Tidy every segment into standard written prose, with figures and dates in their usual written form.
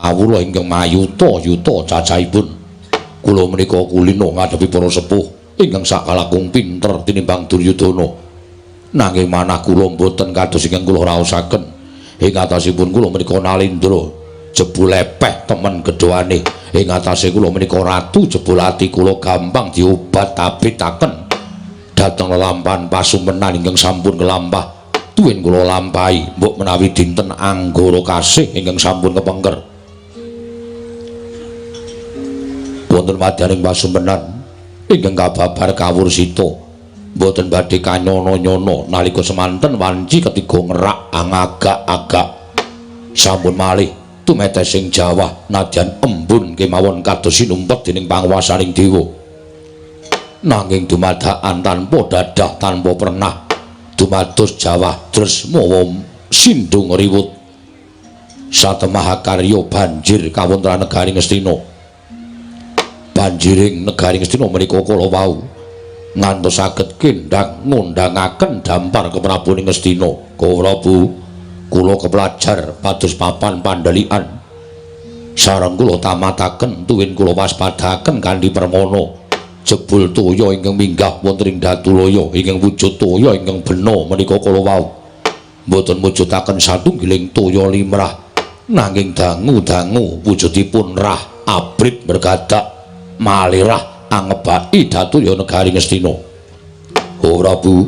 Kawula ingkang mayuta-yuta cacahipun. Kula menika kulino ngadepi para sepuh ingkang sakalakung pinter tinimbang Duryudana. Nanging manah kula mboten kados ingkang kula raosaken. Ing atasipun kula menika Nalindra jebul lepeh temen gedhoane. Ing atase kula menika ratu jebul ati kula gampang diobat-abitaken. Dhateng lelampahan pasumenan ingkang sampun kelampah tuwin kula lampahi mbok menawi dinten anggara kasih ingkang sampun kepengker. Wonten madyaning pasumenan ingkang kababar kawursita mboten badhe kanyono-nyono nalika semanten wanci ketiga ngerak angagak-agak sampun malih tumetesing jawah nadyan embun kemawon kados sinumpet dening panguwasaning dewa. Nanging dumadakan tanpa dadah tanpa pernah dumados jawah dres mawa sindung riwut satemah karya banjir kawontenan negari Ngastina. Banjiring negari Ngastina menika kala wau ngantos saged kendhang ngundhangaken dampar keprabon Ngastina. Prabu, kula kepelajar pados papan pandhelikan sareng kula tamataken tuwin kula waspadaken kanthi permana. Jebul toya ingkang minggah wonten ing Datulaya ingkang wujud toya ingkang bena menika kala wau mboten mujudaken satunggiling toya limrah, nanging dangu-dangu wujudipun rah abrit bergadak malirah angebaki Datulaya negari Ngastina. Oh Prabu,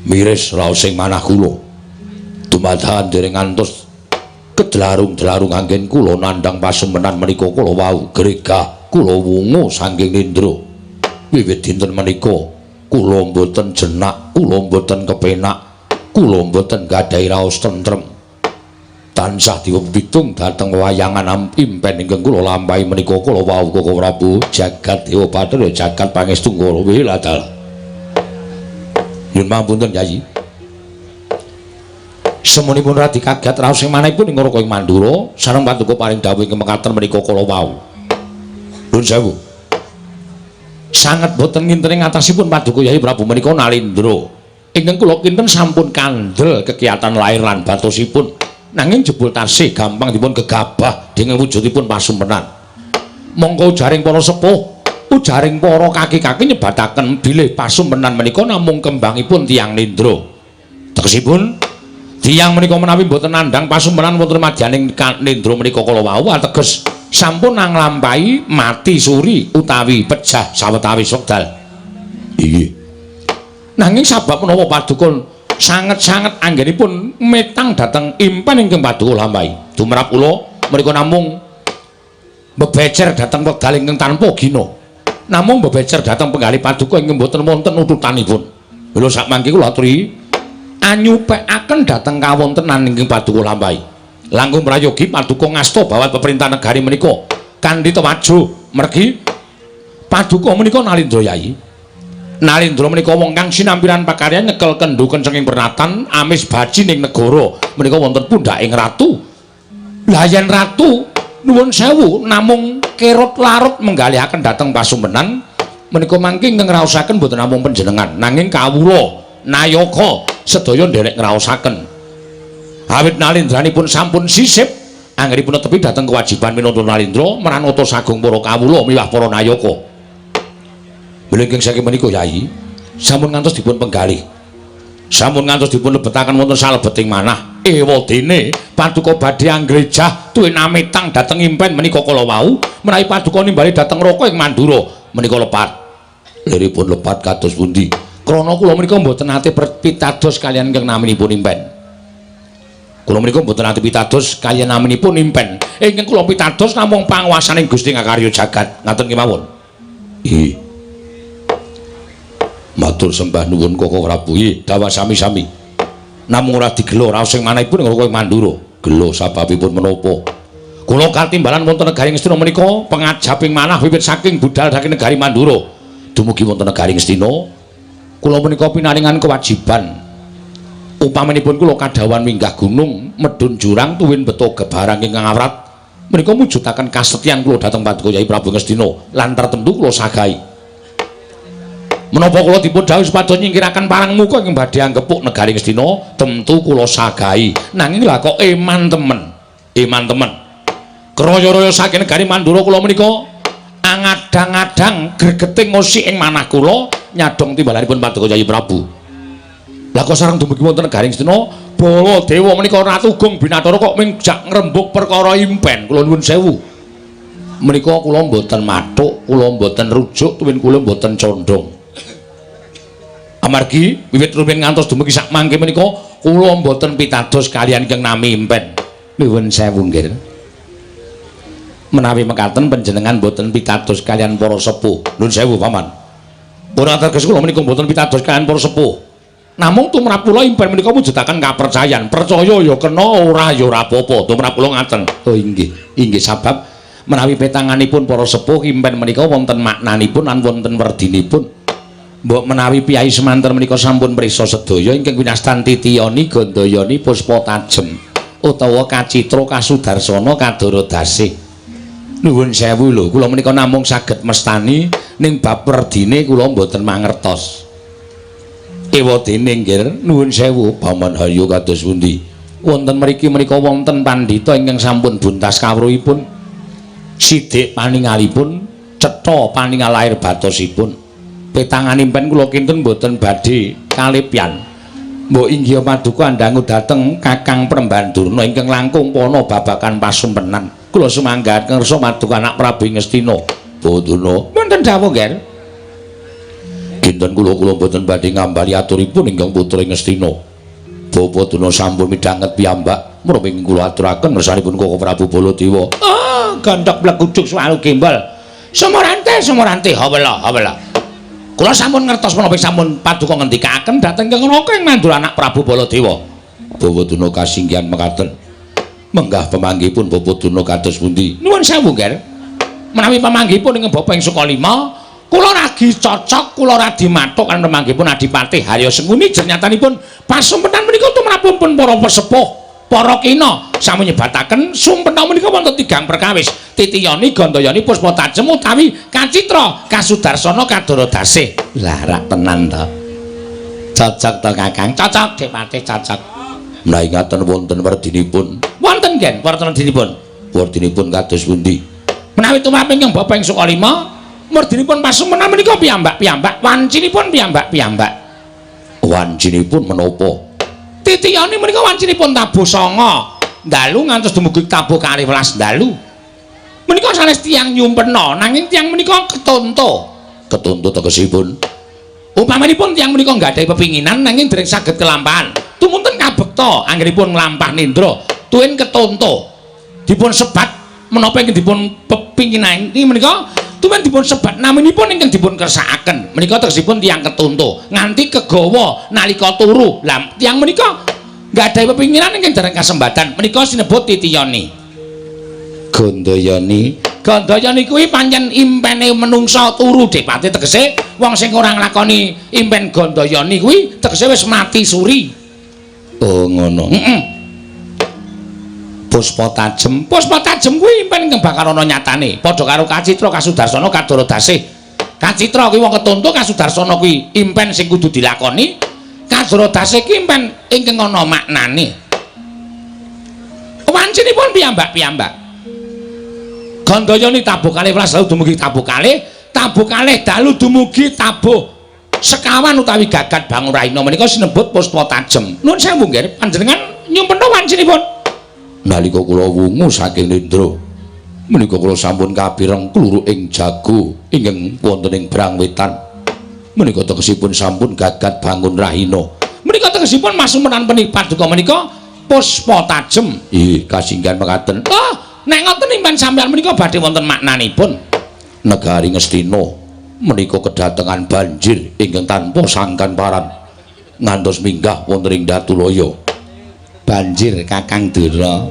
miris raosing manah kula. Dumadakan dereng ngantos kedlarung-dlarung anggen kula nandhang pasumenan menika kala wau gregah kula wungu saking nindra. Wiwit dinten menika kula mboten jenak, kula mboten kepenak, kula mboten gadhahi raos tentrem. Tansah dipitung dhateng wayangan impen ingkang kula lampahi menika kala wau Koko Prabu. Jagat Dewa Bathara jagat pangestu ngara wiladal. Nyuwun pangapunten Yayi. Semonipun radi kaget raos sing manahipun ing Raka ing Mandura sareng paduka paring dawuh ing mekaten menika kala wau. Nuwun sewu. Sanget boten nginten ing atasipun paduka Yayi Prabu menika Nalindra. Ingkang kula kinten sampun kandel kekiyatan lair lan batosipun. Nanging jebul tasih gampang dipun gegabah dening wujudipun pasumenan. Mongko ujaring para sepuh, ujaring para kaki-kaki nyebataken bilih pasumenan menika namung kembangipun tiyang nindra. Tegesipun tiyang menika menawi mboten nandhang pasumenan wonten madyaning nindra menika kala wau ateges sampun nglampahi mati suri utawi pejah sawetawis wekdal. Inggih. Nanging sabab menapa paduka sanget-sanget anggenipun metang dhateng impen ingkang paduka lampahi. Tumrap kula menika namung bebecer dhateng wekdal ingkang tanpa gina. Namung bebecer dhateng penggalih paduka ingkang boten wonten ututanipun. Lha sakmangke kula aturi anyupekaken dhateng kawontenan ingkang paduka lampahi. Langkung prayogi paduka ngasta bawat peperintah negari menika kanthi tewajuh mergi paduka menika Nalindra Yayi. Nalindra menika wong kang sinampiran pakaryan nyekel kendhu kencenging pernatan amis baji ning negara menika wonten pundhaking ratu. Lah yen ratu nuwun sewu namung kerut larut menggalihaken dhateng pasumenan menika mangke ingkang ngraosaken mboten namung panjenengan nanging kawula nayaka sedaya nderek ngraosaken. Awit Nalindranipun sampun sisip anggenipun netepi dhateng kewajiban minangka Nalindra mranata sagung para kawula miwah para nayaka. Mila ingkang saking menika Yayi sampun ngantos dipun penggalih. Sampun ngantos dipun lebetaken wonten salebeting manah. Ewadene paduka badhe anggrejah tuwin ametang dhateng impen menika kala wau menawi paduka nimbali dhateng Raka ing Mandura menika lepat. Liripun lepat kados pundi? Krana kula menika mboten nate pitados kaliyan ingkang naminipun impen. Kula menika mboten nate pitados kaliyan naminipun impen. Ingkang kula pitados namung panguwasaning Gusti Ngakarya jagat. Ngaten kemawon. Nggih. Matur sembah nuwun Koko Prabu. Nggih, dawa sami-sami. Namung ora digelo raos sing manahipun Raka ing Mandura. Gelo sababipun menapa? Kula katimbalan wonten negari Ngastina menika pengajaping manah wiwit saking budal saking negari Mandura. Dumugi wonten negari Ngastina, kula menika pinaringan kewajiban. Upaminipun kula kadhawuhan minggah gunung, medhun jurang tuwin beto gebarang ingkang awrat menika mujudaken kasetyan kula dhateng Paduka Yai Prabu Ngastina lan tertentu kula sagahi. Menapa kula dipun dhawuhi supados nyingkiraken parang muka ingkang badhe anggepuk negari Ngastina, tentu kula sagahi. Nanging lha kok eman temen. Eman temen. Kraya-raya saking negari Mandura kula menika angadang-adang gregeting ngosik ing manah kula nyadong timbalanipun Paduka Yayi Prabu. Lah kok sareng dumugi wonten negari Ngastina, Baladewa menika Ratu Gung Binathara kok ming jak ngrembug perkara impen. Kula nuwun sewu. Menika kula mboten mathuk, kula mboten rujuk, tuwin kula mboten condong. Amargi wiwit rumiyin ngantos dumugi sak mangke menika kula mboten pitados kaliyan ingkang nami impen. Nuwun sewu nggih. Menawi mekaten panjenengan mboten pitados kaliyan para sepuh. Nuwun sewu paman. Ora teges kula menika mboten pitados kaliyan para sepuh. Namung tumrap kula impen menika mujudaken kapercayan. Percaya ya kena, ora ya ora apa-apa. Tumrap kula ngaten. Oh inggih. Inggih sabab menawi petanganipun para sepuh impen menika wonten maknanipun lan wonten werdinipun. Mbok menawi piyai semanten menika sampun prisa sedaya ingkang winastan Titiyani Gandayani Puspa Tajem utawa Kacitra Kasudarsana Kadara Dasih. Nuwun sewu lho, kula menika namung saged mestani ning bab werdine kula mboten mangertos. Ewadene nggih, nuwun sewu Paman Hayu kados pundi? Wonten mriki menika wonten pandhita ingkang sampun buntas kawruhipun. Sidik paningalipun, cetha paningal lair batosipun. Petangan impen kula kinten mboten badhe kalipyan. Mbok inggih paduka andangu dhateng Kakang Prembandurna ingkang langkung pana babagan pasumpenan. Kula sumanggaken ngersa paduka anak Prabu Ngastina. Bodana wonten dawuh nggih. Kinten kula kula mboten badhe ngambali aturipun ingkang putra Ngastina. Bapak Durna sampun midhanget piyambak menapa ingkang kula aturaken ngersanipun Koko Prabu Baladewa. Ah, gandhok plekujuk swalu gembal. Sumorante sumorante hawela hawela. Kula sampun ngertos menapa sampun paduka ngendikaken dhateng Kang Raka ing Mandura anak Prabu Baladewa. Bapak Durna kasinggihan mekaten. Menggah pemanggihipun Bapak Durna kados pundi? Nuwun sewu, Nger. Menawi pemanggihipun ing Bapak ing Sukalima, kula ragi cocok, kula radi mathuk kan pemanggihipun Adipati Harya Sengkuni jernyatanipun pasumpenan menika tumrapipun para pesepuh, para kina sami nyebataken sumpena menika wonten tigang perkawis. Titiyani, Gandayani, Puspa Tajem utawi Kacitra, Kasudarsana, Kadara Dasih. Lah rak tenan to. Cocok to Kakang? Cocok, Dipati cocok. Menawi ngaten wonten werdinipun. Wonten ngen wonten werdinipun. Werdinipun kados pundi? Menawi tumrap ingkang Bapak ing Sukalima, werdinipun pasumpenan menika piyambak-piyambak, wancinipun piyambak-piyambak. Wancinipun menapa? Titiyani menika wancinipun tabuh sanga dalu ngantos dumugi tabuh kalih welas dalu. Menika sanes tiyang nyumpena, nanging tiyang menika ketonto. Ketonto tegesipun upamanipun tiyang menika nggadahi pepinginan nanging dereng saged kelampahan. Tumunten kabekta anggenipun nglampah nindra, tuwin ketonto. Dipun sebat menapa ingkang dipun pepinginani menika tuwin dipun sebat naminipun ingkang dipun kersakaken. Menika tegesipun tiyang ketonto, nganti kegawa nalika turu. Lah tiyang menika nggadahi pepinginan ingkang dereng kasembatan. Menika sinebut Titiyani. Gandayani, Gandayani kuwi pancen impene menungsa turu Depati tegese wong sing ora nglakoni impen Gandayani kuwi tegese wis mati suri. Oh ngono. Heeh. Puspa Tajem, Puspa Tajem kuwi impen ingkang bakal ana nyatane. Padha karo Kacitra Kasudarsana Kadara Dasih. Kacitra kuwi wong ketonto, Kasudarsana kuwi impen sing kudu dilakoni. Kadara Dasih kuwi impen ingkang ana maknane. Wancinipun piyambak-piyambak. Gandayani tabuh kalih welas dalu dumugi tabuh kalih, tabuh kalih dalu dumugi tabuh sekawan utawi gagat bangun rahina menika sinebut Puspa Tajem. Nuwun sewu nggih, panjenengan nyumpena wancinipun. Nalika kula wungu saking nindra, menika kula sampun kapireng kluruk ing jago ingkang wonten ing Brangwetan. Menika tegesipun sampun gagat bangun rahina. Menika tegesipun masumpenan paduka menika Puspa Tajem. Ih, kasinggihan mekaten. Oh, nek ngoten impen sampeyan menika badhe wonten maknanipun. Negari Ngastina menika kedatengan banjir ingkang tanpa sangkan paran ngantos minggah wonten ing Datulaya. Banjir Kakang Durna.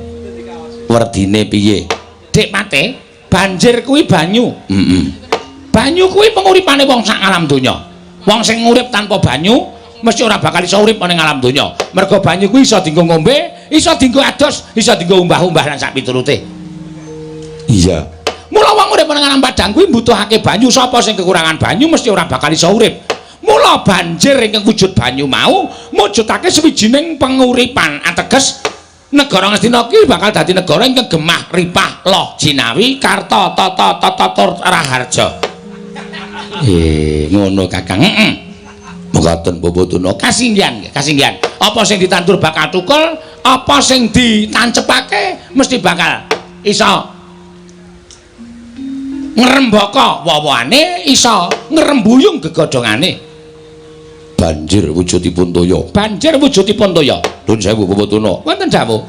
Werdine piye? Dik Pate, banjir kuwi banyu. Heeh. Banyu kuwi penguripane wong sak alam donya. Wong sing urip tanpa banyu mesti ora bakal iso urip ning alam donya. Mergo banyu kuwi iso dienggo ngombe, iso dienggo adus, iso dienggo umbah-umbah lan sak piturute. Iya. Mula wong urip ning alam padang kuwi mbutuhake banyu. Sapa sing kekurangan banyu mesti ora bakal iso urip. Mula banjir ingkang wujud banyu mau mujudake sawijining penguripan ateges Negara Ngastina ki bakal dadi negara ingkang gemah ripah loh jinawi karta tata tata tur raharja. Ngono Kakang. Heeh. Mekaten Bapak Durna. Kasinggihan, kasinggihan. Apa sing ditandur bakal tukul, apa sing ditancepake mesti bakal iso ngrembaka woh-wohane, iso ngrembuyung gegodhongane. Banjir wujudipun toya. Banjir wujudipun toya. Nuwun sewu Bapak Durna. Wonten dawuh.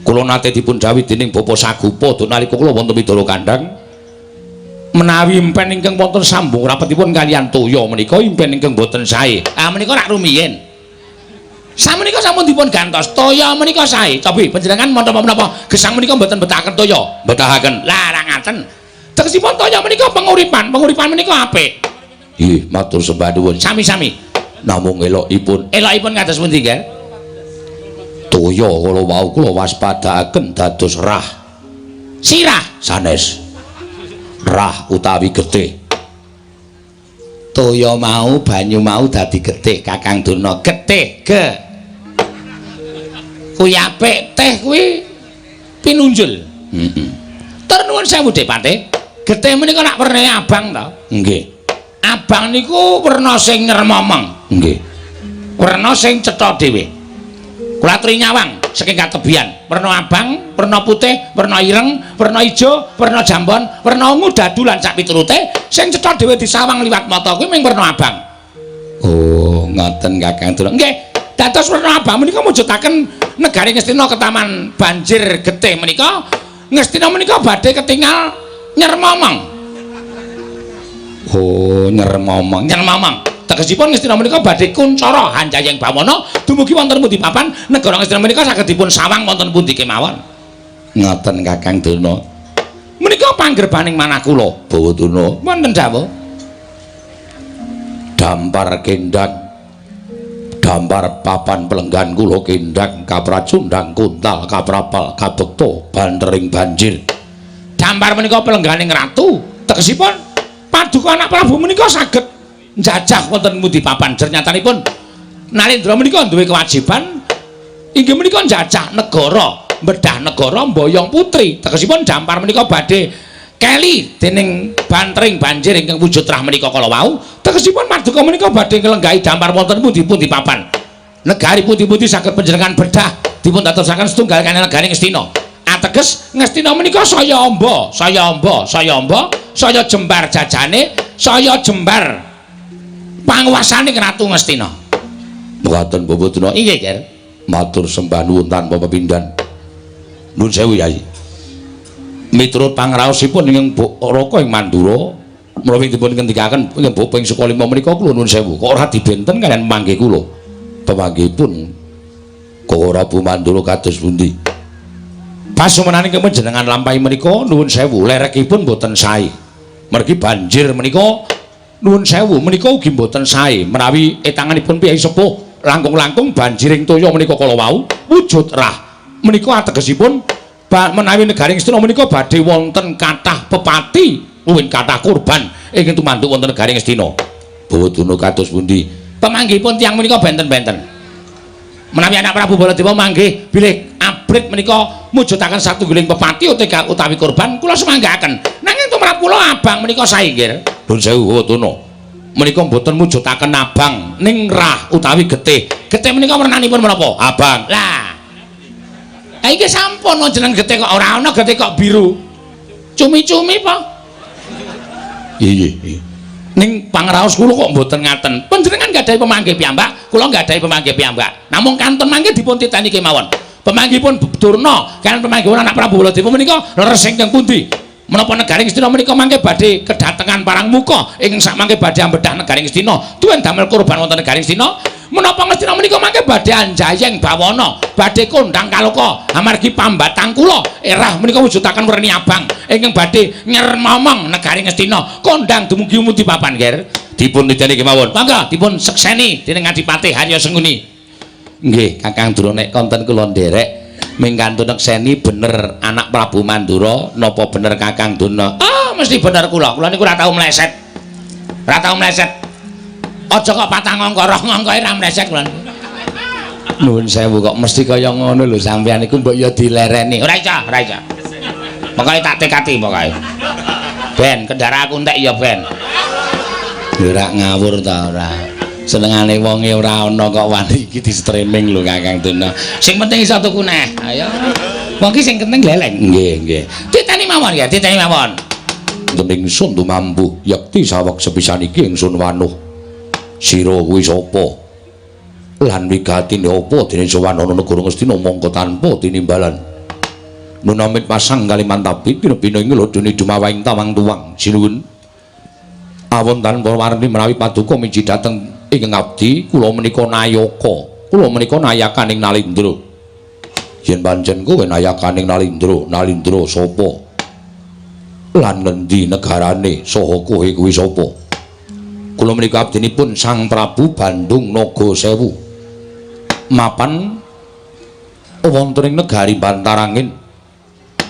Kula nate dipun dawuhi dening Bapak Sagupa nalika kula wonten Widara Kandhang menawi impen ingkang wonten sambung rapetipun kaliyan toya menika impen ingkang boten sae. Ah menika rak rumiyin. Samenika sampun dipun gantos toya menika sae. Cobi panjenengan menapa-menapa gesang menika mboten betahaken toya. Betahaken. Lah ra ngaten. Tegesipun toya menika penguripan, penguripan menika apik. Nggih, matur sembah nuwun. Sami-sami. Namung elokipun. Elokipun kados pundi, Ger? Toya kala wau kula waspadaaken dados rah. Sirah sanes. Rah utawi getih. Toya mau banyu mau dadi getih Kakang Durna. Getih ge. Kuwi apik teh kuwi pinunjul. Heeh. Tur nuwun sewu Dik Patih. Getih menika nak wernane abang to? Nggih. Abang niku werna sing ngremomong. Nggih. Werna sing cetha dhewe. Kula aturi nyawang saking katebian. Werna abang, werna putih, werna ireng, werna ijo, werna jambon, werna ungu dadu lan sak piturute sing cetha dhewe disawang liwat mata kuwi mung werna abang. Oh, ngoten Kakang Durna. Nggih. Dados werna abang menika mujudaken negari Ngastina ketaman banjir getih menika. Ngastina menika badhe ketingal nyermomong. Oh, nyermomong. Nyermomong. Tegesipun Ngastina menika badhe kuncara hanjayeng bawana dumugi wonten pundi papan negara Ngastina menika saged dipun sawang wonten pundi kemawon. Ngoten Kakang Durna. Menika panggerbaning manah kula. Bawa Durna. Wonten dawuh. Dampar kendang. Dampar papan pelenggan kula kendang kapracundang kuntal kaprapal kabekta bantering banjir. Dampar menika pelengganing ratu. Tegesipun paduka anak Prabu menika saged njajah wonten pundi papan. Jernyatanipun Narendra menika duwe kewajiban inggih menika njajah negara, bedah negara mboyong putri. Tegesipun dampar menika badhe keli dening bantering banjir ingkang wujud trah menika kala wau. Tegesipun paduka menika badhe nglenggahi dampar wonten pundi-pundi papan. Negari pundi-pundi saged panjenengan bedah dipun dadosaken setunggal kaliyan negari Ngastina. Ateges Ngastina menika saya amba, saya amba, saya amba, saya jembar jajane, saya jembar panguwasane Ratu Ngastina. Mekaten Bapak Durna. Inggih, Ger. Matur sembah nuwun tanpa pepindhan. Nuwun sewu Yai. Miturut pangraosipun ingkang Raka ing Mandura menawi dipun ngendikaken ing bapa ing Sukalima menika kula nuwun sewu kok ora dibenten kaliyan manggih kula. Pemanggihipun Koko Prabu Mandura kados pundi? Pasumenan ingkang panjenengan lampahi menika nuwun sewu lerekipun boten sae. Mergi banjir menika nuwun sewu menika ugi boten sae menawi etanganipun piyai sepuh langkung-langkung banjiring toya menika kala wau wujud rah menika ategesipun menawi negari Ngastina menika badhe wonten kathah pepati uwin kathah korban ingkang tumanduk wonten negari Ngastina. Bawa Durna kados pundi? Pemanggihipun tiyang menika benten-benten. Menawi anak Prabu Baladewa manggih bilih abrit menika mujudaken satunggiling pepati utawi korban kula sumanggaaken. Nanging tumrap kula abang menika sae nggih. Nuwun sewu Bawa Durna. Menika mboten mujudaken abang ning rah utawi getih. Getih menika wernanipun menapa? Abang. Lah. Ha iki sampun jeneng getih kok ora ana getih kok biru. Cumi-cumi pa? Iya, iya. Ning pangraos kula kok mboten ngaten. Panjenengan nggadahi pemanggih piyambak, kula nggadahi pemanggih piyambak. Namung kantun mangke dipun titeni kemawon. Pemanggihipun Durna kaliyan pemanggihipun anak Prabu Baladewa menika leres ingkang pundi? Menapa negari Ngastina menika mangke badhe kedatengan parang muka ingkang sak mangke badhe ambedah negari Ngastina tuwin damel korban wonten negari Ngastina? Menapa Ngastina menika mangke badhe anjayeng bawana, badhe kondang kaloka amargi pambatang kula erah menika wujudaken werni abang ingkang badhe nyermomong negari Ngastina kondang dumugi pundi papan, Ger? Dipun titeni kemawon. Monggo dipun sekseni dening Adipati Harya Sengkuni. Nggih, Kakang Durna nek konten kula nderek ming kantun nekseni bener anak Prabu Mandura napa bener Kakang Durna? Ah, mesti bener kula. Kula niku ora tau mleset. Ora tau mleset. Aja kok patang angka rong angka ora mleset kula niku. Nuwun sewu kok mesti kaya ngono lho sampeyan iku mbok ya dilereni. Ora iso, ora iso. Pokoke tak tekati pokoke. Ben, kendaraanku entek ya ben. Ora ngawur ta ora. Senengane wonge ora ana kok wani iki di streaming lho Kakang Dena. Sing penting iso tuku neh. Ayo. Wong ki sing penting leleng. Nggih, nggih. Titeni mawon ya, titeni mawon. Wonten ingsun tumambuh yekti saweg sepisan iki ingsun wanuh. Sira kuwi sapa? Lan wigatine apa dene sowan ana negara Ngastina mangka tanpa tinimbalan. Nunamit pasang Kalimantabi tinebina ing lodone dumawaing tawang tuwang. Sinuwun. Awon tanpa warni menawi paduka miji dhateng ingkang abdi kula menika nayaka. Kula menika nayakaning Nalindra. Yen pancen kowe nayakaning Nalindra, Nalindra sapa? Lan ngendi negarane saha kowe kuwi sapa? Kula menika abdinipun Sang Prabu Bandung Naga Sewu. Mapan wonten ing negari Bantarangin.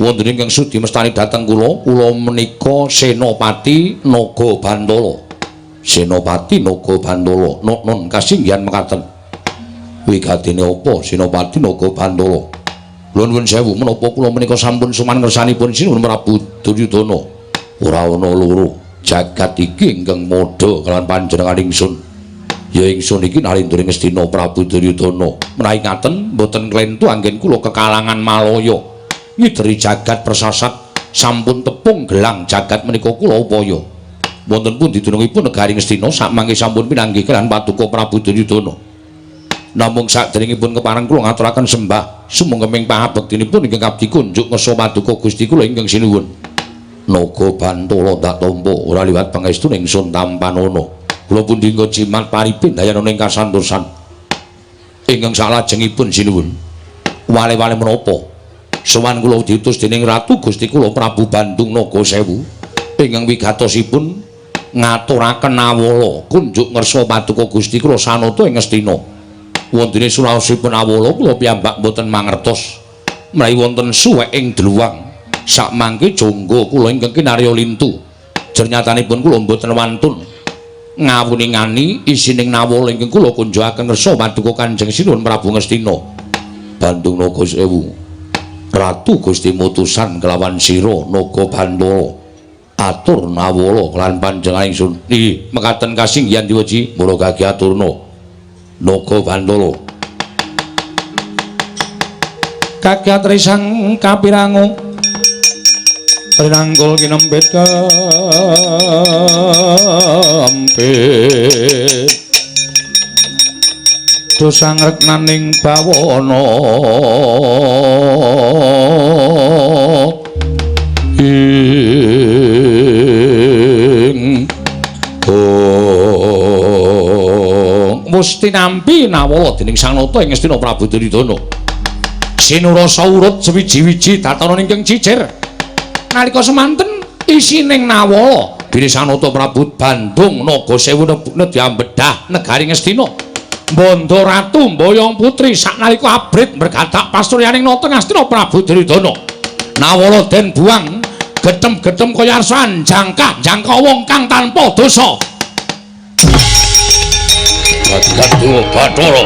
Wonten ingkang sudi mestani dhateng kula, kula menika Senopati Naga Bantala. Senopati Naga Bantala, nun kasinggihan mekaten. Wigatine apa Senopati Naga Bantala? Kula nuwun sewu menapa kula menika sampun sowan ngersanipun Sinuwun Prabu Duryudana. Ora ana loro, jagat iki ingkang madha kelawan panjenengan ingsun. Ya ingsun iki Nalindra Ngastina Prabu Duryudana. Menawi ngaten mboten klentu anggen kula kekalangan Malaya. Ngideri jagat persasat sampun tepung gelang jagat menika kula upaya. Wonten pundi dunungipun negari Ngastina sakmangke sampun pinanggih kaliyan paduka Prabu Duryudana. Namung saderengipun kepareng kula ngaturaken sembah sumengkeming pangabektinipun ingkang abdi kunjuk ngersa paduka Gusti kula ingkang sinuwun. Naga Bantala tak tampa ora liwat pangestune ingsun tampanana. Kula pundi nggo jimat paripin dayanana ing kasantosan. Ingkang salajengipun sinuwun. Wale-wale menapa? Sowan kula diutus dening Ratu Gusti kula Prabu Bandung Naga Sewu ingkang wigatosipun ngaturaken awala kunjuk ngersa paduka Gusti kula sanata ing Ngastina. Wontene suraosipun awala kula piyambak mboten mangertos. Menawi wonten suwek ing dluwang sakmangke jangga kula ingkang kinarya lintu. Jernyatanipun kula mboten wantun ngawuningani isining nawala ingkang kula kunjukaken ngersa paduka Kanjeng Sinuwun Prabu Ngastina. Bandung Naga Sewu. Ratu Gusti mutusan kelawan sira Naga Bantala atur nawala kelawan panjenengan ingsun. Nggih, mekaten kasinggihan diweji mula gagi aturna Naga Bantala. Kagiat risang kapirangu rinangkul kinempit kempit dosang reknaning bawana ing musti nampi nawala dening Sang Nata ing Ngastina Prabu Duryudana. Sinurasa urut sewiji-wiji datana ingkang cicir. Nalika semanten isining nawala dening Sang Nata Prabu Bandung Naga Sewu nedya bedah negari Ngastina. Bandha ratu mboyong putri saknalika abrit mregadak pasuryaning nata Ngastina Prabu Duryudana. Nawala den buang getem-getem kaya arsa jangkah jangka wong kang tanpa dosa. Jagat Dewa Bathara.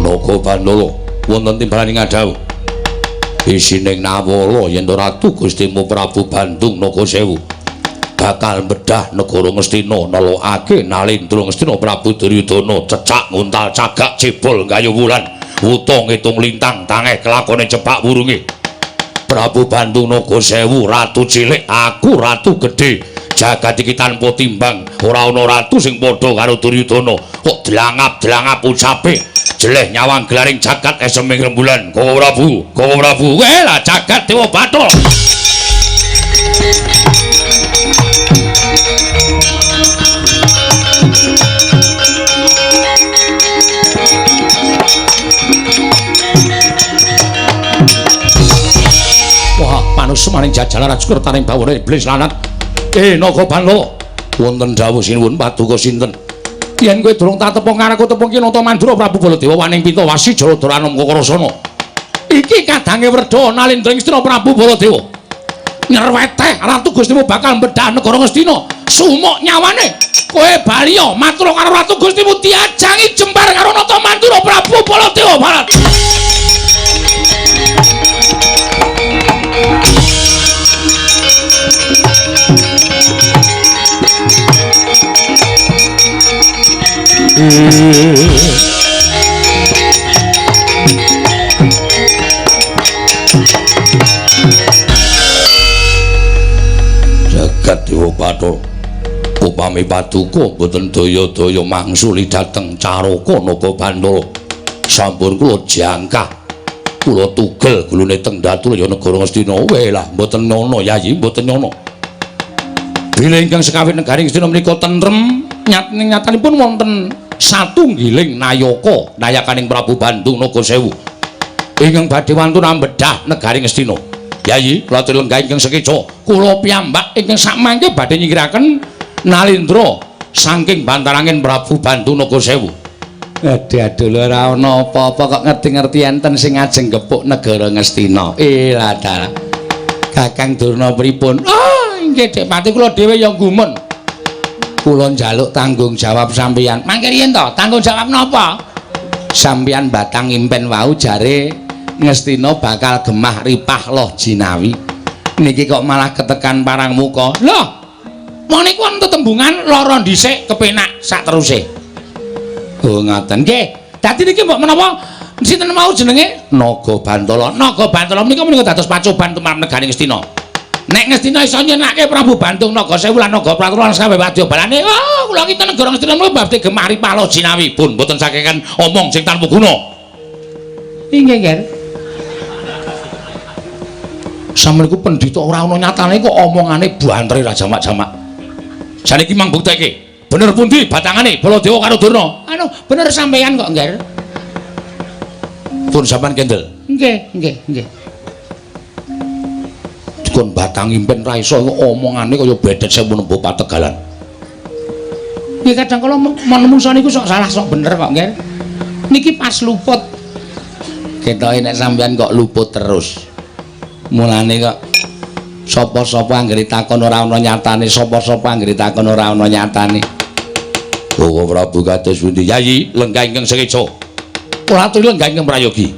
Naga Bantala wonten timbalan ing ngadhawuh. Isining nawala yen Ratu Gustimu Prabu Bandung Naga Sewu bakal bedah negara Ngastina nelokake Nalindra Ngastina Prabu Duryudana cecak nguntal cagak cebol gayu wulan wuta ngitung lintang tangeh kelakone cepak wurunge. Prabu Bandung Naga Sewu ratu cilik aku ratu gedhe jagat iki tanpa timbang ora ana ratu sing padha karo Duryudana kok dlangap-dlangap ucape jeleh nyawang gelaring jagat eseming rembulan. Kowe Prabu, kowe Prabu, lah jagat Dewa Bathara. Wah, manusmaning jajalan Rajakertaning bawana iblis lanat. Naga Bantala, wonten dawuh sinuwun paduka sinten? Yen kowe durung tak tepung karo aku tepung ki Nata Mandura Prabu Baladewa waning Pintawasi Jaladara Anom Kakarasana. Iki kadange Werda Nalindra ing Ngastina Prabu Baladewa. Nyerweteh Ratu Gustimu bakal mbedhah negara Ngastina. Sumuk nyawane. Kowe baliya matur karo Ratu Gustimu diajangi jembar karo Nata Mandura Prabu Baladewa Barat. Jagat Dewa Bathara, upami paduka boten daya-daya mangsuli dhateng Caraka Naga Bantala. Sampun kula jangkah, kula tugel gulune teng Datulaya negara Ngastina. Welah mboten nyono Yayi, mboten nyono. Bilih ingkang sekawit negari Ngastina menika tentrem, nyatanipun wonten satunggiling nayaka nayakaning Prabu Bandung Naga Sewu ingkang badhe wantun ambedhah negari Ngastina. Yayi, kula aturi lenggah ingkang sekeca, kula piyambak ingkang sakmangke badhe nyingkiraken Nalindra saking bantarangin Prabu Bandung Naga Sewu. Aduh aduh ora ana apa-apa kok ngerti-ngerti enten sing ajeng gepuk negara Ngastina. Lah dalah. Kakang Durna pripun? Ah, inggih Dik Pati, kula dhewe ya gumun. Kula njaluk tanggung jawab sampeyan. Mangke riyen to, tanggung jawab napa? Sampeyan batang impen wau jare Ngastina bakal gemah ripah loh jinawi. Niki kok malah ketekan parang muka. Loh, wong niku wonten tetembungan lara dhisik kepenak sak teruse. Oh ngaten. Nggih. Dadi niki mbok menawa sinten mau jenenge Naga Bantala. Naga Bantala menika menika dados pacoban tumrap negari Ngastina. Nek Ngastina iso nyenake Prabu Bandung Naga Sewu lan Naga Pratala lan kabeh wadya balane, oh kula kinten negara Ngastina menika badhe gemah ripah loh jinawi. Pun mboten sakekan omong sing tanpa guna. Inggih, Ger. Sampeyan iku pendhita ora ana nyatane kok omongane bantere ra jamak-jamak. Saniki mang bukteke. Bener pundi batangane Baladewa karo Durna? Anu, bener sampeyan kok, Ngger. Pun sampean kendel. Nggih, nggih, nggih. Dikon batang impen ra iso omongane kaya bedet sewu nembo pategalan. Ya kadang kala manungsa niku sok salah sok bener kok, Ngger. Niki pas luput. Ketoke nek sampeyan kok luput terus. Mulane kok sapa-sapa anggere takon ora ana nyatane, sapa-sapa anggere takon ora ana nyatane. Bawa Prabu kados pundi? Yayi, lenggah ingkang sekeca. Kula aturi lenggah ingkang prayogi.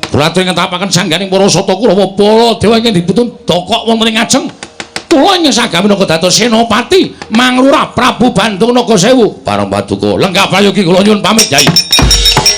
Kula aturi ngetapaken sangganing para sata Kurawa Baladewa ingkang dipun dokok wonten ing ngajeng. Kula ingkang sagami naga dados senopati manglurah Prabu Bandung Naga Sewu. Parang paduka lenggah prayogi kula nyuwun pamit, Yayi.